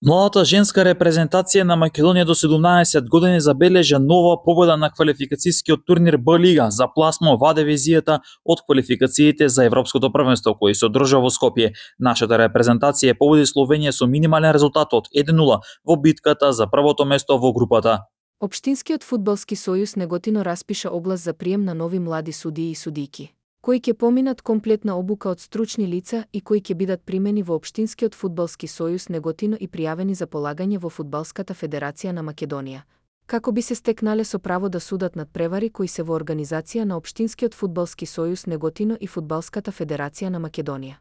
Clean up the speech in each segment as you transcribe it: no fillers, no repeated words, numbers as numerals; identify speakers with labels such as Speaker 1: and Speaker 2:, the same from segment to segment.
Speaker 1: Младата женска репрезентација на Македонија до 17 години забележа нова победа на квалификацијскиот турнир Б лига за пласма во дивизијата од квалификациите за Европското првенство кој се одржа во Скопје. Нашата репрезентација победи Словенија со минимален резултат од 1:0 во битката за првото место во групата.
Speaker 2: Општинскиот фудбалски сојуз Неготино распиша оглас за прием на нови млади судии и судијки, кои ќе поминат комплетна обука од стручни лица и кои ќе бидат примени во Општинскиот фудбалски сојуз Неготино и пријавени за полагање во Фудбалската федерација на Македонија, како би се стекнале со право да судат над превари кои се во организација на Општинскиот фудбалски сојуз Неготино и Фудбалската федерација на Македонија.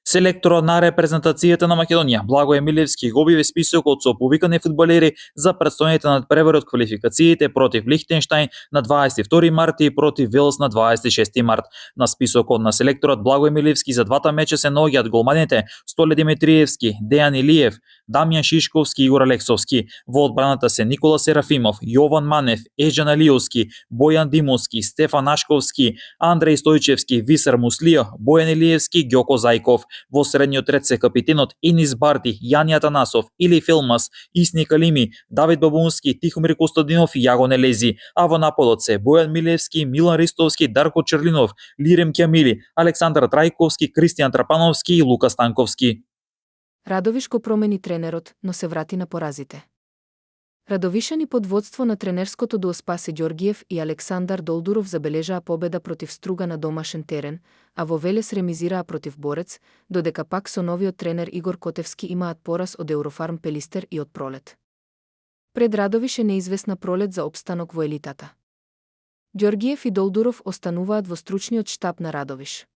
Speaker 1: Селекторот на репрезентацијата на Македонија, Благој Милевски, го објави списокот со повикани фудбалери за претстојните надпревари од квалификациите против Лихтенштајн на 22 март и против Велс на 26 март. На списокот на селекторот Благој Милевски за двата меча се наоѓаат голманите Столе Димитриевски, Дејан Илиев, Дамјан Шишковски и Игор Алексовски. Во одбраната се Никола Серафимов, Јован Манев, Еџан Алиовски, Бојан Димовски, Стефан Ашковски, Андреј Стојчевски, Висар Муслио, Бојан Илиевски, Ѓоко Зајков. Во средниот ред се капитенот Енис Барди, Јани Атанасов, Или Филмас, Исни Калими, Давид Бабунски, Тихомир Костадинов и Јаго Нелези, а во нападот се Бојан Милевски, Милан Ристовски, Дарко Черлинов, Лирем Ќамили, Александар Трајковски, Кристијан Трапановски и Лука Станковски.
Speaker 2: Радовиш го промени тренерот, но се врати на поразите. Радовишани под водство на тренерското дуо Спасе Ѓоргиев и Александар Долдуров забележаа победа против Струга на домашен терен, а во Велес ремизираа против Борец, додека пак со новиот тренер Игор Котевски имаат пораз од Еурофарм Пелистер и од Пролет. Пред Радовиш е неизвестна Пролет за опстанок во елитата. Ѓоргиев и Долдуров остануваат во стручниот штаб на Радовиш.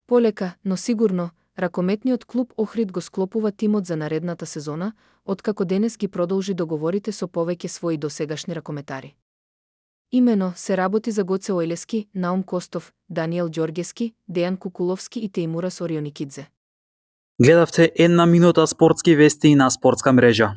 Speaker 2: Полека, но сигурно, ракометниот клуб Охрид го склопува тимот за наредната сезона, откако денес ги продолжи договорите со повеќе своји досегашни ракометари. Имено се работи за Гоце Ојлески, Наум Костов, Даниел Ѓоргески, Дејан Кукуловски и Тејмурас Орионикидзе.
Speaker 1: Гледавте една минута спортски вести на спортска мрежа.